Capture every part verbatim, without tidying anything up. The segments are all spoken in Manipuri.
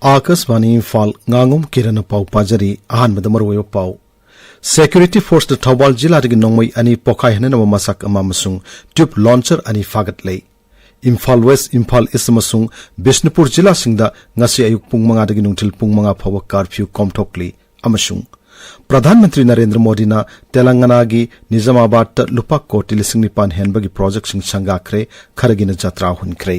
ꯑꯥꯀꯥꯁꯕꯥꯅꯤ ꯏꯝꯐꯥꯜ, ꯉꯥꯉꯣꯝ ꯀꯤꯔꯟꯅ ꯄꯥꯎ ꯄꯥꯖꯔꯤ꯫ ꯑꯍꯥꯟꯕꯗ ꯃꯔꯨꯑꯣꯏꯕ ꯄꯥꯎ꯫ ꯁꯦꯀ꯭ꯌꯨꯔꯤꯇꯤ ꯐꯣꯔꯁꯅ ꯊꯧꯕꯥꯜ ꯖꯤꯂꯥꯗꯒꯤ ꯅꯣꯡꯃꯩ ꯑꯅꯤ, ꯄꯣꯈꯥꯏ ꯍꯟꯅꯅꯕ ꯃꯆꯥꯛ ꯑꯃ ꯑꯃꯁꯨꯡ ꯇ꯭ꯌꯨꯕ ꯂꯣꯟꯆꯔ ꯑꯅꯤ ꯐꯥꯒꯠꯂꯦ꯫ ꯏꯝꯐꯥꯜ ꯋꯦꯁ, ꯏꯝꯐꯥꯜ ꯏꯁ ꯑꯃꯁꯨꯡ ꯕꯤꯁꯅꯨꯄꯨꯔ ꯖꯤꯂꯥꯁꯤꯡꯗ ꯉꯁꯤ ꯑꯌꯨꯛ ꯄꯨꯡ ꯃꯉꯥꯗꯒꯤ ꯅꯨꯡꯊꯤꯜ ꯄꯨꯡ ꯃꯉꯥ ꯐꯥꯎꯕ ꯀꯥꯔꯐ꯭ꯌꯨ ꯀꯣꯝꯊꯣꯛꯂꯤ꯫ ꯑꯃꯁꯨꯡ ꯄ꯭ꯔꯙꯥꯟ ꯃꯟꯇ꯭ꯔꯤ ꯅꯔꯦꯟꯗ꯭ꯔ ꯃꯣꯗꯤꯅ ꯇꯦꯂꯪꯒꯅꯥꯒꯤ ꯅꯤꯖꯥꯃꯥꯕꯥꯗꯇ ꯂꯨꯄꯥ ꯀꯣꯇꯤ ꯂꯤꯁꯤꯡ ꯅꯤꯄꯥꯟ ꯍꯦꯟꯕꯒꯤ ꯄ꯭ꯔꯣꯖꯦꯛꯁꯤꯡ ꯁꯪꯒꯥꯈ꯭ꯔꯦ, ꯈꯔꯒꯤꯅ ꯖꯇ꯭ꯔꯥ ꯍꯨꯟꯈ꯭ꯔꯦ꯫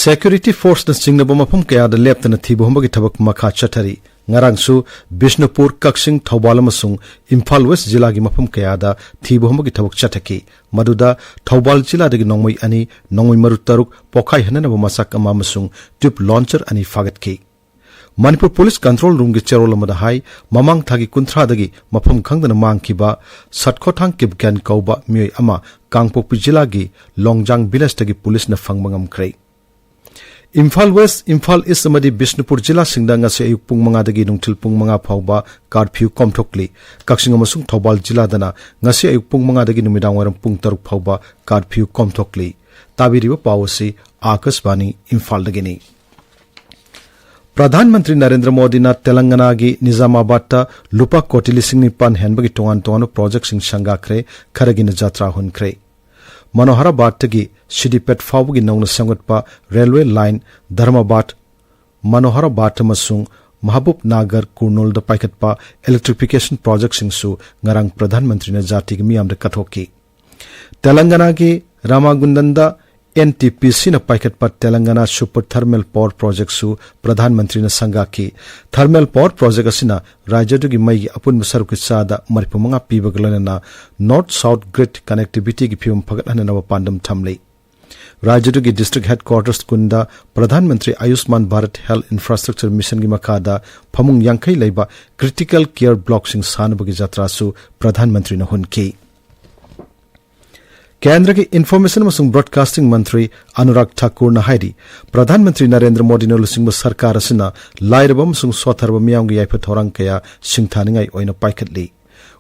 ꯁꯦꯀ꯭ꯌꯨꯔꯤꯇꯤ ꯐꯣꯔꯁꯅ ꯆꯤꯡꯅꯕ ꯃꯐꯝ ꯀꯌꯥꯗ ꯂꯦꯞꯇꯅ ꯊꯤꯕ ꯍꯨꯝꯕꯒꯤ ꯊꯕꯛ ꯃꯈꯥ ꯆꯠꯊꯔꯤ꯫ ꯉꯔꯥꯡꯁꯨ ꯕꯤꯁꯅꯨꯄꯨꯔ, ꯀꯛꯆꯤꯡ, ꯊꯧꯕꯥꯜ ꯑꯃꯁꯨꯡ ꯏꯝꯐꯥꯜ ꯋꯦꯁ ꯖꯤꯂꯥꯒꯤ ꯃꯐꯝ ꯀꯌꯥꯗ ꯊꯤꯕ ꯍꯨꯝꯕꯒꯤ ꯊꯕꯛ ꯆꯠꯊꯈꯤ꯫ ꯃꯗꯨꯗ ꯊꯧꯕꯥꯜ ꯖꯤꯂꯥꯗꯒꯤ ꯅꯣꯡꯃꯩ ꯑꯅꯤ, ꯅꯣꯡꯃꯩ ꯃꯔꯨ ꯇꯔꯨꯛ, ꯄꯣꯈꯥꯏ ꯍꯟꯅꯅꯕ ꯃꯆꯥꯛ ꯑꯃ ꯑꯃꯁꯨꯡ ꯇ꯭ꯌꯨꯕ ꯂꯣꯟꯆꯔ ꯑꯅꯤ ꯐꯥꯒꯠꯈꯤ꯫ ꯃꯅꯤꯄꯨꯔ ꯄꯨꯂꯤꯁ ꯀꯟꯇ꯭ꯔꯣꯜ ꯔꯨꯝꯒꯤ ꯆꯦꯔꯣꯜ ꯑꯃꯗ ꯍꯥꯏ, ꯃꯃꯥꯡ ꯊꯥꯒꯤ ꯀꯨꯟꯊ꯭ꯔꯥꯗꯒꯤ ꯃꯐꯝ ꯈꯪꯗꯅ ꯃꯥꯡꯈꯤꯕ ꯁꯠꯈꯣꯊꯥꯡ ꯀꯤꯞꯒꯦꯟ ꯀꯧꯕ ꯃꯤꯑꯣꯏ ꯑꯃ ꯀꯥꯡꯄꯣꯛꯄꯤ ꯖꯤꯂꯥꯒꯤ ꯂꯣꯡꯖꯥꯡ ꯚꯤꯂꯦꯖꯇꯒꯤ ꯄꯨꯂꯤꯁꯅ ꯐꯪꯕ ꯉꯝꯈ꯭ꯔꯦ꯫ ꯏꯝꯐꯥꯜ ꯋꯦꯁ, ꯏꯝꯐꯥꯜ ꯏꯁ ꯑꯃꯗꯤ ꯕꯤꯁꯅꯨꯄꯨꯔ ꯖꯤꯂꯥꯁꯤꯡꯗ ꯉꯁꯤ ꯑꯌꯨꯛ ꯄꯨꯡ ꯃꯉꯥꯗꯒꯤ ꯅꯨꯡꯊꯤꯜ ꯄꯨꯡ ꯃꯉꯥ ꯐꯥꯎꯕ ꯀꯥꯔꯐ꯭ꯌꯨ ꯀꯣꯝꯊꯣꯛꯂꯤ꯫ ꯀꯛꯆꯤꯡ ꯑꯃꯁꯨꯡ ꯊꯧꯕꯥꯜ ꯖꯤꯂꯥꯗꯅ ꯉꯁꯤ ꯑꯌꯨꯛ ꯄꯨꯡ ꯃꯉꯥꯗꯒꯤ ꯅꯨꯃꯤꯗꯥꯡ ꯋꯥꯏꯔꯝ ꯄꯨꯡ ꯇꯔꯨꯛ ꯐꯥꯎꯕ ꯀꯥꯔꯐ꯭ꯌꯨ ꯀꯣꯝꯊꯣꯛꯂꯤ꯫ ꯇꯥꯕꯤꯔꯤꯕ ꯄꯥꯎ ꯑꯁꯤ ꯑꯥꯀꯥꯁꯕꯥꯅꯤ ꯏꯝꯐꯥꯜꯗꯒꯤꯅꯤ꯫ ꯄ꯭ꯔꯙꯥꯟ ꯃꯟꯇ꯭ꯔꯤ ꯅꯔꯦꯟꯗ꯭ꯔ ꯃꯣꯗꯤꯅ ꯇꯦꯂꯪꯒꯅꯥꯒꯤ ꯅꯤꯖꯥꯃꯥꯕꯥꯗꯇ ꯂꯨꯄꯥ ꯀꯣꯇꯤ ꯂꯤꯁꯤꯡ ꯅꯤꯄꯥꯟ ꯍꯦꯟꯕꯒꯤ ꯇꯣꯉꯥꯟ ꯇꯣꯉꯥꯟꯕ ꯄ꯭ꯔꯣꯖꯦꯛꯁꯤꯡ ꯁꯪꯒꯥꯈ꯭ꯔꯦ, ꯈꯔꯒꯤꯅ ꯖꯇ꯭ꯔꯥ ꯍꯨꯟꯈ꯭ꯔꯦ꯫ ꯃꯅꯣꯍꯔꯥꯕꯥꯗꯇꯒꯤ ꯁꯤꯗꯤꯄꯦꯠ ꯐꯥꯎꯕꯒꯤ ꯅꯧꯅ ꯁꯦꯝꯒꯠꯄ ꯔꯦꯜꯋꯦ ꯂꯥꯏꯟ ꯙꯔꯃꯥꯕꯥꯗ, ꯃꯅꯣꯍꯔꯥꯕꯥꯗ ꯑꯃꯁꯨꯡ ꯃꯍꯕꯨꯕ ꯅꯥꯒꯔ ꯀꯨꯔꯅꯨꯜꯗ ꯄꯥꯏꯈꯠꯄ ꯏꯂꯦꯛꯇ꯭ꯔꯤꯐꯤꯀꯦꯁꯟ ꯄ꯭ꯔꯣꯖꯦꯛꯁꯤꯡꯁꯨ ꯉꯔꯥꯡ ꯄ꯭ꯔꯙꯥꯟ ꯃꯟꯇ꯭ꯔꯤꯅ ꯖꯥꯇꯤꯒꯤ ꯃꯤꯌꯥꯝꯗ ꯀꯠꯊꯣꯛꯈꯤ꯫ ꯇꯦꯂꯪꯒꯅꯥꯒꯤ ꯔꯥꯃꯥꯒꯨꯟꯗꯟꯗ ꯑꯦꯟ ꯇꯤ ꯄꯤ ꯁꯤꯅ ꯄꯥꯏꯈꯠꯄ ꯇꯦꯂꯪꯒꯅꯥ ꯁꯨꯄꯔ ꯊꯔꯃꯦꯜ ꯄꯥꯋꯔ ꯄ꯭ꯔꯣꯖꯦꯛꯁꯨ ꯄ꯭ꯔꯙꯥꯟ ꯃꯟꯇ꯭ꯔꯤꯅ ꯁꯪꯒꯥꯈꯤ꯫ ꯊꯔꯃꯦꯜ ꯄꯥꯋꯔ ꯄ꯭ꯔꯣꯖꯦꯛ ꯑꯁꯤꯅ ꯔꯥꯖ꯭ꯌꯗꯨꯒꯤ ꯃꯩꯒꯤ ꯑꯄꯨꯟꯕ ꯁꯔꯨꯛꯀꯤ ꯆꯥꯗ ꯃꯔꯤꯐꯨꯃꯉꯥ ꯄꯤꯕꯒ ꯂꯣꯏꯅꯅ ꯅꯣꯔꯊ ꯁꯥꯎꯊ ꯒ꯭ꯔꯤꯗ ꯀꯅꯦꯛꯇꯤꯚꯤꯇꯤꯒꯤ ꯐꯤꯕꯝ ꯐꯒꯠꯍꯟꯅꯅꯕ ꯄꯥꯟꯗꯝ ꯊꯝꯂꯤ꯫ ꯔꯥꯖ꯭ꯌꯗꯨꯒꯤ ꯗꯤꯁꯇ꯭ꯔꯤꯛ ꯍꯦꯗꯀ꯭ꯋꯥꯔꯇꯔꯁ ꯀꯨꯟꯗ ꯄ꯭ꯔꯙꯥꯟ ꯃꯟꯇ꯭ꯔꯤ ꯑꯌꯨꯁꯃꯥꯟ ꯚꯥꯔꯠ ꯍꯦꯜꯊ ꯏꯟꯐ꯭ꯔꯥꯁ꯭ꯇ꯭ꯔꯛꯆꯔ ꯃꯤꯁꯟꯒꯤ ꯃꯈꯥꯗ ꯐꯃꯨꯡ ꯌꯥꯡꯈꯩ ꯂꯩꯕ ꯀ꯭ꯔꯤꯇꯤꯀꯦꯜ ꯀꯦꯌꯔ ꯕ꯭ꯂꯣꯛꯁꯤꯡ ꯁꯥꯅꯕꯒꯤ ꯖꯇ꯭ꯔꯥꯁꯨ ꯄ꯭ꯔꯙꯥꯟ ꯃꯟꯇ꯭ꯔꯤꯅ ꯍꯨꯟꯈꯤ꯫ ꯀꯦꯟꯗ꯭ꯔꯒꯤ ꯏꯟꯐꯣꯔꯃꯦꯁꯟ ꯑꯃꯁꯨꯡ ꯕ꯭ꯔꯣꯗꯀꯥꯁꯇꯤꯡ ꯃꯟꯇ꯭ꯔꯤ ꯑꯅꯨꯔꯥꯒ ꯊꯥꯀꯨꯔꯅ ꯍꯥꯏꯔꯤ, ꯄ꯭ꯔꯙꯥꯟ ꯃꯟꯇ꯭ꯔꯤ ꯅꯔꯦꯟꯗ꯭ꯔ ꯃꯣꯗꯤꯅ ꯂꯨꯆꯤꯡꯕ ꯁꯔꯀꯥꯔ ꯑꯁꯤꯅ ꯂꯥꯏꯔꯕ ꯑꯃꯁꯨꯡ ꯁꯣꯠꯊꯔꯕ ꯃꯤꯌꯥꯝꯒꯤ ꯌꯥꯏꯐ ꯊꯧꯔꯥꯡ ꯀꯌꯥ ꯁꯤꯡꯊꯥꯅꯤꯡꯉꯥꯏ ꯑꯣꯏꯅ ꯄꯥꯏꯈꯠꯂꯤ꯫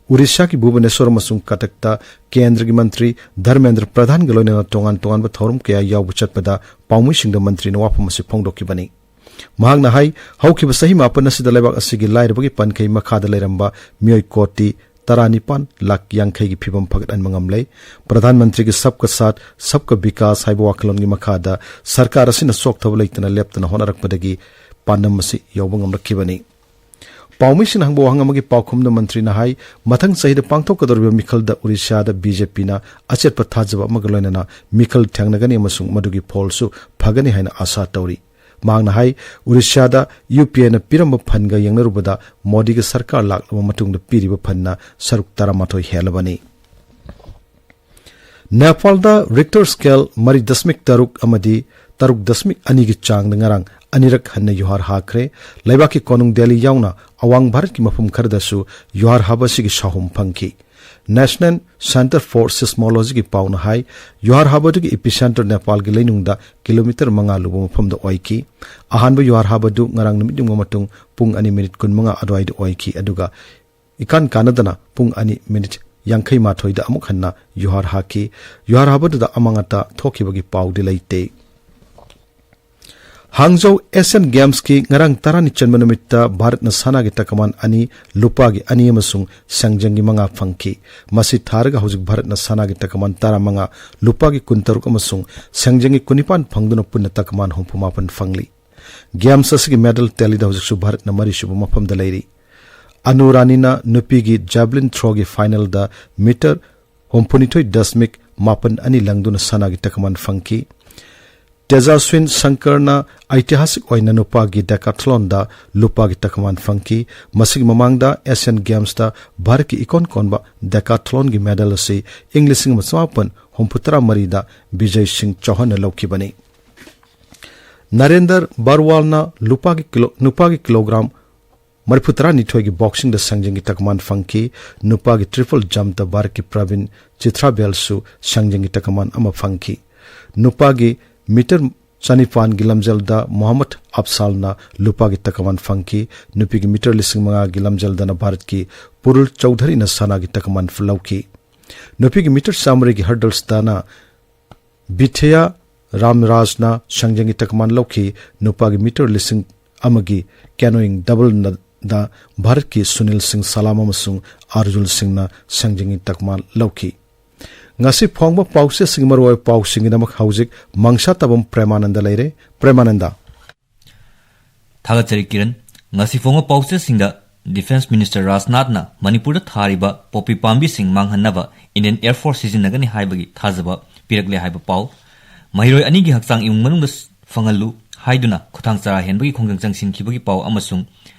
ꯎꯔꯤꯁꯥꯒꯤ ꯚꯨꯕꯅꯦꯁꯣꯔ ꯑꯃꯁꯨꯡ ꯀꯇꯛꯇ ꯀꯦꯟꯗ꯭ꯔꯒꯤ ꯃꯟꯇ꯭ꯔꯤ ꯙꯔꯃꯦꯟꯗ꯭ꯔ ꯄ꯭ꯔꯙꯥꯟꯒ ꯂꯣꯏꯅꯅ ꯇꯣꯉꯥꯟ ꯇꯣꯉꯥꯟꯕ ꯊꯧꯔꯝ ꯀꯌꯥ ꯌꯥꯎꯕ ꯆꯠꯄꯗ ꯄꯥꯎꯃꯤꯁꯤꯡꯗ ꯃꯟꯇ꯭ꯔꯤꯅ ꯋꯥꯐꯝ ꯑꯁꯤ ꯐꯣꯡꯗꯣꯛꯈꯤꯕꯅꯤ꯫ ꯃꯍꯥꯛꯅ ꯍꯥꯏ, ꯍꯧꯈꯤꯕ ꯆꯍꯤ ꯃꯥꯄꯟ ꯑꯁꯤꯗ ꯂꯩꯕꯥꯛ ꯑꯁꯤꯒꯤ ꯂꯥꯏꯔꯕꯒꯤ ꯄꯟꯈꯩ ꯃꯈꯥꯗ ꯂꯩꯔꯝꯕ ꯃꯤꯑꯣꯏ ꯀꯣꯇꯤ ꯇꯔꯥꯅꯤꯄꯥꯟ ꯂꯥꯈ ꯌꯥꯡꯈꯩꯒꯤ ꯐꯤꯕꯝ ꯐꯒꯠꯍꯟꯕ ꯉꯝꯂꯦ꯫ ꯄ꯭ꯔꯙꯥꯟ ꯃꯟꯇ꯭ꯔꯤꯒꯤ ꯁꯕꯀ ꯁꯥꯊ, ꯁꯕꯀ ꯕꯤꯀꯥꯁ ꯍꯥꯏꯕ ꯋꯥꯈꯜꯂꯣꯟꯒꯤ ꯃꯈꯥꯗ ꯁꯔꯀꯥꯔ ꯑꯁꯤꯅ ꯆꯣꯛꯊꯕ ꯂꯩꯇꯅ ꯂꯦꯞꯇꯅ ꯍꯣꯠꯅꯔꯛꯄꯗꯒꯤ ꯄꯥꯟꯗꯝ ꯑꯁꯤ ꯌꯧꯕ ꯉꯝꯂꯛꯈꯤꯕꯅꯤ꯫ ꯄꯥꯎꯃꯤꯁꯤꯡꯅ ꯍꯪꯕ ꯋꯥꯍꯪ ꯑꯃꯒꯤ ꯄꯥꯎꯈꯨꯝꯗ ꯃꯟꯇ꯭ꯔꯤꯅ ꯍꯥꯏ, ꯃꯊꯪ ꯆꯍꯤꯗ ꯄꯥꯡꯊꯣꯛꯀꯗꯧꯔꯤꯕ ꯃꯤꯈꯜꯗ ꯎꯔꯤꯁꯥꯗ ꯕꯤ ꯖꯦ ꯄꯤꯅ ꯑꯆꯦꯠꯄ ꯊꯥꯖꯕ ꯑꯃꯒ ꯂꯣꯏꯅꯅ ꯃꯤꯈꯜ ꯊꯦꯡꯅꯒꯅꯤ ꯑꯃꯁꯨꯡ ꯃꯗꯨꯒꯤ ꯐꯣꯜꯁꯨ ꯐꯒꯅꯤ ꯍꯥꯏꯅ ꯑꯥꯁꯥ ꯇꯧꯔꯤ꯫ ꯃꯍꯥꯛꯅ ꯍꯥꯏ, ꯎꯔꯤꯁꯥꯗ ꯌꯨ ꯄꯤ ꯑꯦꯅ ꯄꯤꯔꯝꯕ ꯐꯟꯒ ꯌꯦꯡꯅꯔꯨꯕꯗ ꯃꯣꯗꯤꯒꯤ ꯁꯔꯀꯥꯔ ꯂꯥꯛꯂꯕ ꯃꯇꯨꯡꯗ ꯄꯤꯔꯤꯕ ꯐꯟꯅ ꯁꯔꯨꯛ ꯇꯔꯥꯃꯥꯊꯣꯏ ꯍꯦꯜꯂꯕꯅꯤ꯫ ꯅꯦꯄꯥꯜꯗ ꯔꯤꯛꯇꯔ ꯁ꯭ꯀꯦꯜ ꯃꯔꯤ ꯗꯁꯃꯤꯛ ꯇꯔꯨꯛ ꯑꯃꯗꯤ ꯇꯔꯨꯛ ꯗꯁꯃꯤꯛ ꯑꯅꯤꯒꯤ ꯆꯥꯡꯗ ꯉꯔꯥꯡ ꯑꯅꯤꯔꯛ ꯍꯟꯅ ꯌꯨꯍꯥꯔ ꯍꯥꯈ꯭ꯔꯦ꯫ ꯂꯩꯕꯥꯛꯀꯤ ꯀꯣꯅꯨꯡ ꯗꯦꯜꯂꯤ ꯌꯥꯎꯅ ꯑꯋꯥꯡ ꯚꯥꯔꯠꯀꯤ ꯃꯐꯝ ꯈꯔꯗꯁꯨ ꯌꯨꯍꯥꯔ ꯍꯥꯕ ꯑꯁꯤꯒꯤ ꯁꯥꯍꯨꯝ ꯐꯪꯈꯤ꯫ National Centre for Seismologyꯒꯤ ꯄꯥꯎꯅ high, ꯌꯨꯍꯥꯔ ꯍꯥꯕꯗꯨꯒꯤ epicentre ꯅꯦꯄꯥꯜꯒꯤ ꯂꯩꯅꯨꯡꯗ kilometre ꯃꯉꯥ ꯂꯨꯕ ꯃꯐꯝꯗ ꯑꯣꯏꯈꯤ꯫ ꯑꯍꯥꯟꯕ ꯌꯨꯍꯥꯔ ꯍꯥꯕꯗꯨ ꯉꯔꯥꯡ ꯅꯨꯃꯤꯠ ꯌꯨꯡꯕ ꯃꯇꯨꯡ ꯄꯨꯡ ꯑꯅꯤ ꯃꯤꯅꯤꯠ ꯀꯨꯟꯃꯉꯥ ꯑꯗꯨꯋꯥꯏꯗ ꯑꯣꯏꯈꯤ, ꯑꯗꯨꯒ ꯏꯀꯥꯟ ꯀꯥꯟꯅꯗꯅ ꯄꯨꯡ ꯑꯅꯤ ꯃꯤꯅꯤꯠ ꯌꯥꯡꯈꯩ ꯃꯥꯊꯣꯏꯗ ꯑꯃꯨꯛ ꯍꯟꯅ ꯌꯨꯍꯥꯔ ꯍꯥꯈꯤ꯫ ꯌꯨꯍꯥꯔ ꯍꯥꯕꯗꯨꯗ ꯑꯃꯥꯡ ꯑꯇꯥ ꯊꯣꯛꯈꯤꯕꯒꯤ ꯄꯥꯎꯗꯤ ꯂꯩꯇꯦ꯫ ꯍꯥꯡꯖꯧ ꯑꯦꯁꯤꯌꯥꯟ ꯒꯦꯝꯁꯀꯤ ꯉꯔꯥꯡ ꯇꯔꯥꯅꯤ ꯆꯟꯕ ꯅꯨꯃꯤꯠꯇ ꯚꯥꯔꯠꯅ ꯁꯅꯥꯒꯤ ꯇꯀꯃꯥꯟ ꯑꯅꯤ, ꯂꯨꯄꯥꯒꯤ ꯑꯅꯤ ꯑꯃꯁꯨꯡ ꯁꯦꯡꯖꯪꯒꯤ ꯃꯉꯥ ꯐꯪꯈꯤ꯫ ꯃꯁꯤ ꯊꯥꯔꯒ ꯍꯧꯖꯤꯛ ꯚꯥꯔꯠꯅ ꯁꯅꯥꯒꯤ ꯇꯀꯃꯥꯟ ꯇꯔꯥꯃꯉꯥ, ꯂꯨꯄꯥꯒꯤ ꯀꯨꯟꯇꯔꯨꯛ ꯑꯃꯁꯨꯡ ꯁꯦꯡꯖꯪꯒꯤ ꯀꯨꯟꯅꯤꯄꯥꯟ ꯐꯪꯗꯨꯅ ꯄꯨꯟꯅ ꯇꯀꯃꯥꯟ ꯍꯨꯝꯐꯨꯃꯥꯄꯟ ꯐꯪꯂꯤ꯫ ꯒꯦꯝꯁ ꯑꯁꯤꯒꯤ ꯃꯦꯗꯜ ꯇꯦꯂꯤꯗ ꯍꯧꯖꯤꯛꯁꯨ ꯚꯥꯔꯠꯅ ꯃꯔꯤꯁꯨꯕ ꯃꯐꯝꯗ ꯂꯩꯔꯤ꯫ ꯑꯅꯨ ꯔꯥꯅꯤꯅ ꯅꯨꯄꯤꯒꯤ ꯖꯦꯕꯂꯤꯟ ꯊ꯭ꯔꯣꯒꯤ ꯐꯥꯏꯅꯦꯜꯗ ꯃꯤꯇꯔ ꯍꯨꯝꯐꯨꯅꯤꯊꯣꯏ ꯗꯁꯃꯤꯛ ꯃꯥꯄꯟ ꯑꯅꯤ ꯂꯪꯗꯨꯅ ꯁꯅꯥꯒꯤ ꯇꯀꯃꯥꯟ ꯐꯪꯈꯤ꯫ ꯇꯦꯖꯥꯁ꯭ꯋꯤꯟ ꯁꯪꯀꯔꯅ ꯑꯩꯇꯤꯍꯥꯁꯤꯛ ꯑꯣꯏꯅ ꯅꯨꯄꯥꯒꯤ ꯗꯦꯀꯥꯊ꯭ꯂꯣꯟꯗ ꯂꯨꯄꯥꯒꯤ ꯇꯀꯃꯥꯟ ꯐꯪꯈꯤ꯫ ꯃꯁꯤꯒꯤ ꯃꯃꯥꯡꯗ ꯑꯦꯁꯤꯌꯥꯟ ꯒꯦꯝꯁꯇ ꯚꯥꯔꯠꯀꯤ ꯏꯀꯣꯟ ꯀꯣꯟꯕ ꯗꯦꯀꯥꯊ꯭ꯂꯣꯟꯒꯤ ꯃꯦꯗꯜ ꯑꯁꯤ ꯏꯪ ꯂꯤꯁꯤꯡ ꯑꯃ ꯆꯃꯥꯄꯟ ꯍꯨꯝꯐꯨꯇꯔꯥ ꯃꯔꯤꯗ ꯕꯤꯖꯌ ꯁꯤꯡ ꯆꯧꯍꯥꯟꯅ ꯂꯧꯈꯤꯕꯅꯤ꯫ ꯅꯔꯦꯟꯗꯔ ꯕꯥꯔꯋꯥꯜꯅ ꯂꯨꯄꯥꯒꯤ ꯀꯤꯂꯣ-, ꯅꯨꯄꯥꯒꯤ ꯀꯤꯂꯣꯒ꯭ꯔꯥꯝ ꯃꯔꯤꯐꯨ ꯇꯔꯥꯅꯤꯊꯣꯏꯒꯤ boxingꯗ ꯁꯪꯖꯦꯟꯒꯤ ꯇꯀꯃꯥꯟ ꯐꯪꯈꯤ꯫ ꯅꯨꯄꯥꯒꯤ triple jumpꯇ ꯚꯥꯔꯠꯀꯤ ꯄ꯭ꯔꯕꯤꯟ ꯆꯤꯊ꯭ꯔꯥꯕꯦꯜꯁꯨ ꯁꯪꯖꯦꯟꯒꯤ ꯇꯀꯃꯥꯟ ꯑꯃ ꯐꯪꯈꯤ꯫ ꯅꯨꯄꯥꯒꯤ meter ꯆꯅꯤꯄꯥꯟꯒꯤ ꯂꯝꯖꯦꯜꯗ ꯃꯣꯍꯝꯃꯗ ꯑꯐꯁꯥꯜꯅ ꯂꯨꯄꯥꯒꯤ ꯇꯀꯃꯥꯟ ꯐꯪꯈꯤ꯫ ꯅꯨꯄꯤꯒꯤ meter ꯂꯤꯁꯤꯡ ꯃꯉꯥꯒꯤ ꯂꯝꯖꯦꯜꯗꯅ ꯚꯥꯔꯠꯀꯤ ꯄꯨꯔꯨꯜ ꯆꯧꯙꯔꯤꯅ ꯁꯅꯥꯒꯤ ꯇꯀꯃꯥꯟ ꯂꯧꯈꯤ꯫ ꯅꯨꯄꯤꯒꯤ meter ꯆꯥꯃꯔꯤꯒꯤ hurdlesꯇꯅ ꯕꯤꯊꯦꯌꯥ ꯔꯥꯝꯔꯥꯖꯅ ꯁꯪꯖꯦꯟꯒꯤ ꯇꯀꯃꯥꯟ ꯂꯧꯈꯤ꯫ ꯅꯨꯄꯥꯒꯤ meter ꯂꯤꯁꯤꯡ ꯑꯃꯒꯤ canoeing doubleꯗ ꯚꯥꯔꯠꯀꯤ ꯁꯨꯅꯤꯜ ꯁꯤꯡ ꯁꯂꯥꯝ ꯑꯃꯁꯨꯡ ꯑꯔꯖꯨꯜ ꯁꯤꯡꯅ ꯁꯪꯖꯦꯟꯒꯤ ꯇꯀꯃꯥꯟ ꯂꯧꯈꯤ꯫ ꯉꯁꯤ ꯐꯣꯡꯕ ꯄꯥꯎꯆꯦꯁꯤꯡꯒꯤ ꯃꯔꯨꯑꯣꯏꯕ ꯄꯥꯎꯁꯤꯡꯒꯤꯗꯃꯛ ꯍꯧꯖꯤꯛ ꯃꯪꯁꯥ ꯇꯥꯕꯝ ꯄ꯭ꯔꯦꯃꯥꯅꯟꯗ ꯂꯩꯔꯦ꯫ ꯄ꯭ꯔꯦꯃꯥꯅꯟꯗ꯫ ꯊꯥꯒꯠꯆꯔꯤ ꯀꯤꯔꯟ꯫ ꯉꯁꯤ ꯐꯣꯡꯕ ꯄꯥꯎꯆꯦꯁꯤꯡꯗ Defence Minister ꯔꯥꯖꯅꯥꯊꯅ ꯃꯅꯤꯄꯨꯔꯗ ꯊꯥꯔꯤꯕ ꯄꯣꯄꯤ ꯄꯥꯝꯕꯤꯁꯤꯡ ꯃꯥꯡꯍꯟꯅꯕ Indian Air Force ꯁꯤꯖꯤꯟꯅꯒꯅꯤ ꯍꯥꯏꯕꯒꯤ ꯊꯥꯖꯕ ꯄꯤꯔꯛꯂꯦ ꯍꯥꯏꯕ ꯄꯥꯎ, ꯃꯍꯩꯔꯣꯏ ꯑꯅꯤꯒꯤ ꯍꯛꯆꯥꯡ ꯏꯃꯨꯡ ꯃꯅꯨꯡꯗ ꯐꯪꯍꯜꯂꯨ ꯍꯥꯏꯗꯨꯅ ꯈꯨꯊꯥꯡ ꯆꯔꯥ ꯍꯦꯟꯕꯒꯤ ꯈꯣꯡꯖꯪ ꯆꯪꯁꯤꯟꯈꯤꯕꯒꯤ ꯄꯥꯎ ꯑꯃꯁꯨꯡ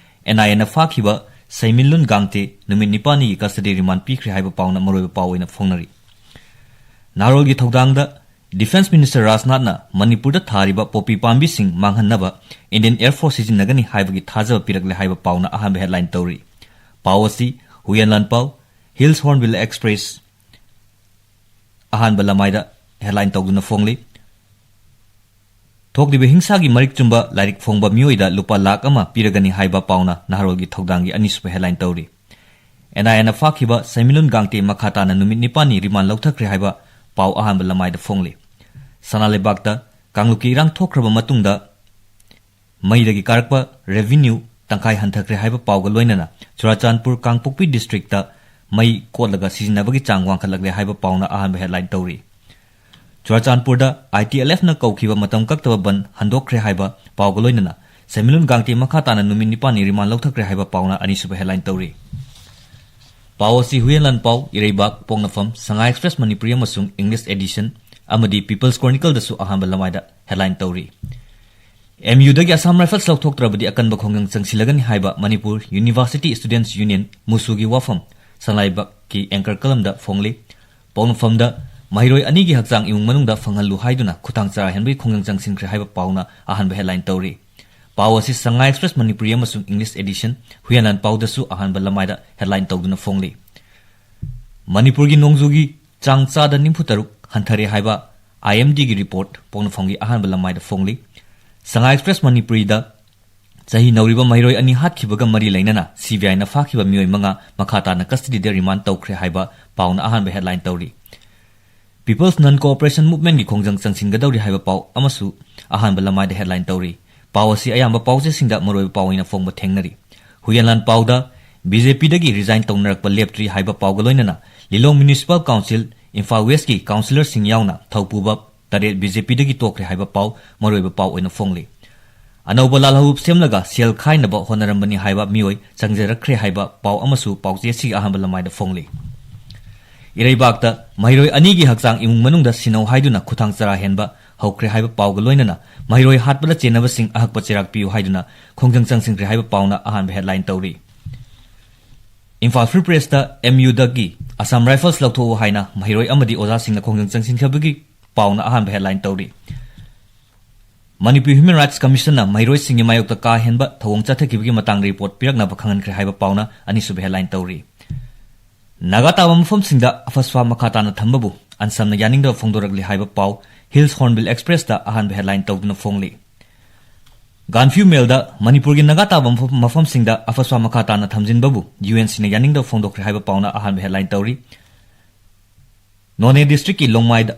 NIAꯅ ꯐꯥꯈꯤꯕ ꯁꯩꯃꯤꯟꯂꯨꯟ ꯒꯥꯡꯇꯦ ꯅꯨꯃꯤꯠ ꯅꯤꯄꯥꯜꯅꯤꯒꯤ custody remand ꯄꯤꯈ꯭ꯔꯦ ꯍꯥꯏꯕ ꯄꯥꯎꯅ ꯃꯔꯨꯑꯣꯏꯕ ꯄꯥꯎ ꯑꯣꯏꯅ ꯐꯣꯡꯅꯔꯤ꯫ ꯅꯍꯥꯔꯣꯜꯒꯤ ꯊꯧꯗꯥꯡꯗ Defence Minister ꯔꯥꯖꯅꯥꯊꯅ ꯃꯅꯤꯄꯨꯔꯗ ꯊꯥꯔꯤꯕ ꯄꯣꯄꯤ ꯄꯥꯝꯕꯤꯁꯤꯡ ꯃꯥꯡꯍꯟꯅꯕ Indian Air Force ꯁꯤꯖꯤꯟꯅꯒꯅꯤ ꯍꯥꯏꯕꯒꯤ ꯊꯥꯖꯕ ꯄꯤꯔꯛꯂꯦ ꯍꯥꯏꯕ ꯄꯥꯎꯅ ꯑꯍꯥꯟꯕ headline ꯇꯧꯔꯤ꯫ ꯄꯥꯎ ꯑꯁꯤ ꯍꯨꯌꯦꯟ ꯂꯥꯟꯄꯥꯎ, Hills Hornbill Express ꯑꯍꯥꯟꯕ ꯂꯃꯥꯏꯗ headline ꯇꯧꯗꯨꯅ ꯐꯣꯡꯂꯤ꯫ ꯊꯣꯛꯂꯤꯕ ꯍꯤꯡꯁꯥꯒꯤ ꯃꯔꯤꯛ ꯆꯨꯝꯕ ꯂꯥꯏꯔꯤꯛ ꯐꯣꯡꯕ ꯃꯤꯑꯣꯏꯗ ꯂꯨꯄꯥ ꯂꯥꯈ ꯑꯃ ꯄꯤꯔꯒꯅꯤ ꯍꯥꯏꯕ ꯄꯥꯎꯅ ꯅꯍꯥꯔꯣꯜꯒꯤ ꯊꯧꯗꯥꯡꯒꯤ ꯑꯅꯤꯁꯨꯕ headline ꯇꯧꯔꯤ꯫ NIAꯅ ꯐꯥꯈꯤꯕ ꯁꯩꯃꯤꯂꯨꯟ ꯒꯥꯡꯇꯦ ꯃꯈꯥ ꯇꯥꯅ ꯅꯨꯃꯤꯠ ꯅꯤꯄꯥꯜꯅꯤ remand ꯂꯧꯊꯈ꯭ꯔꯦ ꯍꯥꯏꯕ ꯄꯥꯎ ꯑꯍꯥꯟꯕ ꯂꯃꯥꯏꯗ ꯐꯣꯡꯂꯤ꯫ ꯁꯅꯥ ꯂꯩꯕꯥꯛꯇ ꯀꯥꯡꯂꯨꯞꯀꯤ ꯏꯔꯥꯡ ꯊꯣꯛꯈ꯭ꯔꯕ ꯃꯇꯨꯡꯗ ꯃꯩꯗꯒꯤ ꯀꯥꯔꯛꯄ revenue ꯇꯪꯈꯥꯏ ꯍꯟꯊꯈ꯭ꯔꯦ ꯍꯥꯏꯕ ꯄꯥꯎꯒ ꯂꯣꯏꯅꯅ ꯆꯨꯔꯥꯆꯥꯟꯄꯨꯔ ꯀꯥꯡꯄꯣꯛꯄꯤ districtꯇ ꯃꯩ ꯀꯣꯠꯂꯒ ꯁꯤꯖꯤꯟꯅꯕꯒꯤ ꯆꯥꯡ ꯋꯥꯡꯈꯠꯂꯛꯂꯦ ꯍꯥꯏꯕ ꯄꯥꯎꯅ ꯑꯍꯥꯟꯕ headline ꯇꯧꯔꯤ꯫ ꯆꯨꯔꯥꯆꯥꯟꯄꯨꯔꯗ ITLFꯅ ꯀꯧꯈꯤꯕ ꯃꯇꯝ ꯀꯛꯇꯕ ꯕꯟ ꯍꯟꯗꯣꯛꯈ꯭ꯔꯦ ꯍꯥꯏꯕ ꯄꯥꯎꯒ ꯂꯣꯏꯅꯅ ꯁꯦꯟꯃꯤꯠꯂꯣꯟ ꯒꯥꯡꯇꯤ ꯃꯈꯥ ꯇꯥꯅ ꯅꯨꯃꯤꯠ ꯅꯤꯄꯥꯜꯅꯤ remand ꯂꯧꯊꯈ꯭ꯔꯦ ꯍꯥꯏꯕ ꯄꯥꯎꯅ ꯑꯅꯤꯁꯨꯕ headline ꯇꯧꯔꯤ꯫ ꯄꯥꯎ ꯑꯁꯤ ꯍꯨꯌꯦꯟ ꯂꯥꯟꯄꯥꯎ, ꯏꯔꯩꯕꯥꯛ, ꯄꯣꯛꯅꯐꯝ, ꯁꯉꯥꯏ Express ꯃꯅꯤꯄꯨꯔꯤ ꯑꯃꯁꯨꯡ English edition ꯑꯃꯗꯤ People's Chronicleꯗꯁꯨ ꯑꯍꯥꯟꯕ ꯂꯃꯥꯏꯗ headline ꯇꯧꯔꯤ꯫ MUꯗꯒꯤ Assam Rifles ꯂꯧꯊꯣꯛꯇ꯭ꯔꯕꯗꯤ ꯑꯀꯟꯕ ꯈꯣꯡꯖꯪ ꯆꯪꯁꯤꯜꯂꯒꯅꯤ ꯍꯥꯏꯕ ꯃꯅꯤꯄꯨꯔ University Students Union, ꯃꯨꯁꯨꯒꯤ ꯋꯥꯐꯝ ꯁꯅꯥ ꯂꯩꯕꯥꯛꯀꯤ anchor columnꯗ ꯐꯣꯡꯂꯤ꯫ ꯄꯣꯛꯅꯐꯝꯗ ꯃꯍꯩꯔꯣꯏ ꯑꯅꯤꯒꯤ ꯍꯛꯆꯥꯡ ꯏꯃꯨꯡ ꯃꯅꯨꯡꯗ ꯐꯪꯍꯜꯂꯨ ꯍꯥꯏꯗꯨꯅ ꯈꯨꯊꯥꯡ ꯆꯔꯥ ꯍꯦꯟꯕꯒꯤ ꯈꯣꯡꯖꯪ ꯆꯪꯁꯤꯟꯈ꯭ꯔꯦ ꯍꯥꯏꯕ ꯄꯥꯎꯅ ꯑꯍꯥꯟꯕ headline ꯇꯧꯔꯤ꯫ ꯄꯥꯎ ꯑꯁꯤ ꯁꯉꯥꯏ ꯑꯦꯛꯁꯄ꯭ꯔꯦꯁ ꯃꯅꯤꯄꯨꯔꯤ ꯑꯃꯁꯨꯡ ꯏꯪꯂꯤꯁ ꯑꯦꯗꯤꯁꯟ ꯍꯨꯏꯌꯥꯟꯂꯥꯟ ꯄꯥꯎꯗꯁꯨ ꯑꯍꯥꯟꯕ ꯂꯃꯥꯏꯗ ꯍꯦꯗꯂꯥꯏꯟ ꯇꯧꯗꯨꯅ ꯐꯣꯡꯂꯤ꯫ ꯃꯅꯤꯄꯨꯔꯒꯤ ꯅꯣꯡꯖꯨꯒꯤ ꯆꯥꯡ ꯆꯥꯗ ꯅꯤꯐꯨ ꯇꯔꯨꯛ ꯍꯟꯊꯔꯦ ꯍꯥꯏꯕ ꯑꯥꯏ ꯑꯦꯝ ꯗꯤꯒꯤ ꯔꯤꯄꯣꯔꯠ ꯄꯣꯛꯅꯐꯝꯒꯤ ꯑꯍꯥꯟꯕ ꯂꯃꯥꯏꯗ ꯐꯣꯡꯂꯤ꯫ ꯁꯉꯥꯏ ꯑꯦꯛꯁꯄ꯭ꯔꯦꯁ ꯃꯅꯤꯄꯨꯔꯤꯗ ꯆꯍꯤ ꯅꯧꯔꯤꯕ ꯃꯍꯩꯔꯣꯏ ꯑꯅꯤ ꯍꯥꯠꯈꯤꯕꯒ ꯃꯔꯤ ꯂꯩꯅꯅ ꯁꯤ ꯕꯤ ꯑꯥꯏꯅ ꯐꯥꯈꯤꯕ ꯃꯤꯑꯣꯏ ꯃꯉꯥ ꯃꯈꯥ ꯇꯥꯅ ꯀꯁꯇꯗꯤꯗ ꯔꯤꯃꯥꯟ ꯇꯧꯈ꯭ꯔꯦ ꯍꯥꯏꯕ ꯄꯥꯎꯅ ꯑꯍꯥꯟꯕ ꯍꯦꯗꯂꯥꯏꯟ ꯇꯧꯔꯤ꯫ People's Non Cooperation Movement ꯀꯤ ꯈꯣꯡꯖꯪ ꯆꯪꯁꯤꯟꯒꯗꯧꯔꯤ ꯍꯥꯏꯕ ꯄꯥꯎ ꯑꯃꯁꯨ ꯑꯍꯥꯟꯕ ꯂꯃꯥꯏꯗ ꯍꯦꯗꯂꯥꯏꯟ ꯇꯧꯔꯤ꯫ ꯄꯥꯎ ꯑꯁꯤ ꯑꯌꯥꯝꯕ ꯄꯥꯎꯆꯦꯁꯤꯡꯗ ꯃꯔꯨꯑꯣꯏꯕ ꯄꯥꯎ ꯑꯣꯏꯅ ꯐꯣꯡꯕ ꯊꯦꯡꯅꯔꯤ꯫ ꯍꯨꯏꯌꯥꯟꯂꯥꯟ ꯄꯥꯎꯗ ꯕꯤ ꯖꯦ ꯄꯤꯗꯒꯤ ꯔꯤꯖꯥꯏꯟ ꯇꯧꯅꯔꯛꯄ ꯂꯦꯞꯇ꯭ꯔꯤ ꯍꯥꯏꯕ ꯄꯥꯎꯒ ꯂꯣꯏꯅꯅ ꯂꯤꯂꯣꯡ ꯃ꯭ꯌꯨꯅꯤꯁꯤꯄꯥꯜ ꯀꯥꯎꯟꯁꯤꯜ, ꯏꯝꯐꯥꯜ ꯋꯦꯁꯀꯤ ꯀꯥꯎꯟꯁꯤꯂꯔꯁꯤꯡ ꯌꯥꯎꯅ ꯊꯧꯄꯨꯕ ꯇꯔꯦꯠ ꯕꯤ ꯖꯦ ꯄꯤꯗꯒꯤ ꯇꯣꯛꯈ꯭ꯔꯦ ꯍꯥꯏꯕ ꯄꯥꯎ ꯃꯔꯨꯑꯣꯏꯕ ꯄꯥꯎ ꯑꯣꯏꯅ ꯐꯣꯡꯂꯤ꯫ ꯑꯅꯧꯕ ꯂꯥꯜꯍꯧꯂꯨꯞ ꯁꯦꯝꯂꯒ ꯁꯦꯜ ꯈꯥꯏꯅꯕ ꯍꯣꯠꯅꯔꯝꯕꯅꯤ ꯍꯥꯏꯕ ꯃꯤꯑꯣꯏ ꯆꯪꯖꯔꯛꯈ꯭ꯔꯦ ꯍꯥꯏꯕ ꯄꯥꯎ ꯑꯃꯁꯨ ꯄꯥꯎꯆꯦ ꯑꯁꯤꯒꯤ ꯑꯍꯥꯟꯕ ꯂꯃꯥꯏꯗ ꯐꯣꯡꯂꯤ꯫ ꯏꯔꯩꯕꯥꯛꯇ ꯃꯍꯩꯔꯣꯏ ꯑꯅꯤꯒꯤ ꯍꯛꯆꯥꯡ ꯏꯃꯨꯡ ꯃꯅꯨꯡꯗ ꯁꯤꯟꯅꯧ ꯍꯥꯏꯗꯨꯅ ꯈꯨꯊꯥꯡ ꯆꯔꯥ ꯍꯦꯟꯕ ꯍꯧꯈ꯭ꯔꯦ ꯍꯥꯏꯕ ꯄꯥꯎꯒ ꯂꯣꯏꯅꯅ ꯃꯍꯩꯔꯣꯏ ꯍꯥꯠꯄꯗ ꯆꯦꯟꯅꯕꯁꯤꯡ ꯑꯍꯛꯄ ꯆꯩꯔꯥꯛ ꯄꯤꯌꯨ ꯍꯥꯏꯗꯨꯅ ꯈꯣꯡꯖꯪ ꯆꯪꯁꯤꯟꯈ꯭ꯔꯦ ꯍꯥꯏꯕ ꯄꯥꯎꯅ ꯑꯍꯥꯟꯕ ꯍꯦꯗꯂꯥꯏꯟ ꯇꯧꯔꯤ꯫ ꯏꯝꯐꯥꯜ ꯐ꯭ꯔꯤ ꯄ꯭ꯔꯦꯁꯇ ꯑꯦꯝ ꯌꯨꯗꯒꯤ ꯑꯁꯥꯝ ꯔꯥꯏꯐꯜꯁ ꯂꯧꯊꯣꯛꯎ ꯍꯥꯏꯅ ꯃꯍꯩꯔꯣꯏ ꯑꯃꯗꯤ ꯑꯣꯖꯥꯁꯤꯡꯅ ꯈꯣꯡꯖꯪ ꯆꯪꯁꯤꯟꯈꯤꯕꯒꯤ ꯄꯥꯎꯅ ꯑꯍꯥꯟꯕ ꯍꯦꯗꯂꯥꯏꯟ ꯇꯧꯔꯤ꯫ ꯃꯅꯤꯄꯨꯔ ꯍ꯭ꯌꯨꯃꯦꯟ ꯔꯥꯏꯠꯁ ꯀꯃꯤꯁꯟꯅ ꯃꯍꯩꯔꯣꯏꯁꯤꯡꯒꯤ ꯃꯥꯌꯣꯛꯇ ꯀꯥ ꯍꯦꯟꯕ ꯊꯧꯑꯣꯡ ꯆꯠꯊꯈꯤꯕꯒꯤ ꯃꯇꯥꯡꯗ ꯔꯤꯄꯣꯔꯠ ꯄꯤꯔꯛꯅꯕ ꯈꯪꯍꯟꯈ꯭ꯔꯦ ꯍꯥꯏꯕ ꯄꯥꯎꯅ ꯑꯅꯤꯁꯨꯕ ꯍꯦꯗꯂꯥꯏꯟ ꯇꯧꯔꯤ꯫ ꯅꯥꯒꯥ ꯇꯥꯕ ꯃꯐꯝꯁꯤꯡꯗ ꯑꯐꯁ꯭ꯋꯥ ꯃꯈꯥ ꯇꯥꯅ ꯊꯝꯕꯕꯨ ꯑꯟꯁꯝꯅ ꯌꯥꯅꯤꯡꯗꯕ ꯐꯣꯡꯗꯣꯔꯛꯂꯤ ꯍꯥꯏꯕ ꯄꯥꯎ ꯍꯤꯜꯁ ꯍꯣꯔꯟꯕꯤꯜ ꯑꯦꯛꯁꯄ꯭ꯔꯦꯁꯇ ꯑꯍꯥꯟꯕ ꯍꯦꯗꯂꯥꯏꯟ ꯇꯧꯗꯨꯅ ꯐꯣꯡꯂꯤ꯫ ꯒꯥꯟꯐ꯭ꯌꯨ ꯃꯦꯜꯗ ꯃꯅꯤꯄꯨꯔꯒꯤ ꯅꯥꯒꯥ ꯇꯥꯕ ꯃꯐꯝ, ꯃꯐꯝꯁꯤꯡꯗ ꯑꯐꯁ꯭ꯋꯥ ꯃꯈꯥ ꯇꯥꯅ ꯊꯝꯖꯤꯟꯕꯕꯨ ꯌꯨ ꯑꯦꯟ ꯁꯤꯅ ꯌꯥꯅꯤꯡꯗꯕ ꯐꯣꯡꯗꯣꯛꯈ꯭ꯔꯦ ꯍꯥꯏꯕ ꯄꯥꯎꯅ ꯑꯍꯥꯟꯕ ꯍꯦꯗꯂꯥꯏꯟ ꯇꯧꯔꯤ꯫ ꯅꯣꯅꯦ ꯗꯤꯁꯇ꯭ꯔꯤꯛꯀꯤ ꯂꯣꯡꯃꯥꯏꯗ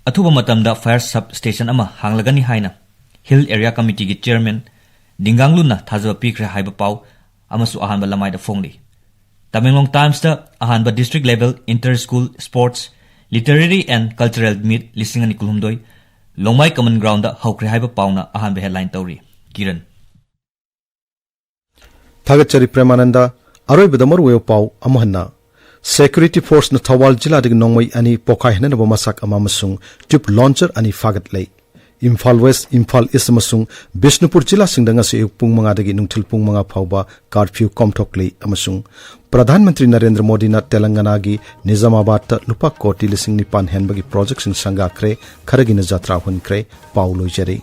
ꯑꯊꯨꯕ ꯃꯇꯝꯗ ꯐꯥꯌꯔ ꯁꯕ ꯁ꯭ꯇꯦꯁꯟ ꯑꯃ ꯍꯥꯡꯂꯒꯅꯤ ꯍꯥꯏꯅ ꯍꯤꯜ ꯑꯦꯔꯤꯌꯥ ꯀꯃꯤꯇꯤꯒꯤ ꯆꯤꯌꯔꯃꯦꯟ ꯗꯤꯡꯒꯥꯡꯂꯨꯟꯅ ꯊꯥꯖꯕ ꯄꯤꯈ꯭ꯔꯦ ꯍꯥꯏꯕ ꯄꯥꯎ ꯑꯃꯁꯨ ꯑꯍꯥꯟꯕ ꯂꯃꯥꯏꯗ ꯐꯣꯡꯂꯤ꯫ ꯇꯃꯦꯡꯂꯣꯡ ꯇꯥꯏꯝꯁꯇ ꯑꯍꯥꯟꯕ district level inter school sports, literary and cultural meet ꯂꯤꯁꯤꯡ ꯑꯅꯤ ꯀꯨꯟꯍꯨꯝꯗꯣꯏ ꯂꯣꯡꯃꯥꯏ ꯀꯃꯟ ꯒ꯭ꯔꯥꯎꯟꯗ ꯍꯧꯈ꯭ꯔꯦ ꯍꯥꯏꯕ ꯄꯥꯎꯅ ꯑꯍꯥꯟꯕ ꯍꯦꯗꯂꯥꯏꯟ ꯇꯧꯔꯤ꯫ ꯀꯤꯔꯟ꯫ ꯊꯥꯒꯠꯆꯔꯤ ꯄ꯭ꯔꯦꯃꯥꯅꯟꯗ꯫ ꯑꯔꯣꯏꯕꯗ ꯃꯔꯨꯑꯣꯏꯕ ꯄꯥꯎ ꯑꯃꯨꯛ ꯍꯟꯅ꯫ ꯁꯦꯀ꯭ꯌꯨꯔꯤꯇꯤ ꯐꯣꯔꯁꯅ ꯊꯧꯕꯥꯜ ꯖꯤꯂꯥꯗꯒꯤ ꯅꯣꯡꯃꯩ ꯑꯅꯤ ꯄꯣꯈꯥꯏꯍꯟꯅꯅꯕ ꯃꯆꯥꯛ ꯑꯃ ꯑꯃꯁꯨꯡ ꯇ꯭ꯌꯨꯕ ꯂꯣꯟꯆꯔ ꯑꯅꯤ ꯐꯥꯒꯠꯂꯦ꯫ ꯏꯝꯐꯥꯜ ꯋꯦꯁ, ꯏꯝꯐꯥꯜ ꯏꯁ ꯑꯃꯁꯨꯡ ꯕꯤꯁꯅꯨꯄꯨꯔ ꯖꯤꯂꯥꯁꯤꯡꯗ ꯉꯁꯤ ꯑꯌꯨꯛ ꯄꯨꯡ ꯃꯉꯥꯗꯒꯤ ꯅꯨꯡꯊꯤꯜ ꯄꯨꯡ ꯃꯉꯥ ꯐꯥꯎꯕ ꯀꯥꯔꯐ꯭ꯌꯨ ꯀꯣꯝꯊꯣꯛꯂꯤ ꯑꯃꯁꯨꯡ ꯄ꯭ꯔꯙꯥꯟ ꯃꯟꯇ꯭ꯔꯤ ꯅꯔꯦꯟꯗ꯭ꯔ ꯃꯣꯗꯤꯅ ꯇꯦꯂꯪꯒꯅꯥꯒꯤ ꯅꯤꯖꯥꯃꯥꯕꯥꯗꯇ ꯂꯨꯄꯥ ꯀꯣꯇꯤ ꯂꯤꯁꯤꯡ ꯅꯤꯄꯥꯟ ꯍꯦꯟꯕꯒꯤ ꯄ꯭ꯔꯣꯖꯦꯛꯁꯤꯡ ꯁꯪꯒꯥꯈ꯭ꯔꯦ꯫ ꯈꯔꯒꯤꯅ ꯖꯇ꯭ꯔꯥ ꯍꯨꯟꯈ꯭ꯔꯦ꯫ ꯄꯥꯎ ꯂꯣꯏꯖꯔꯦ꯫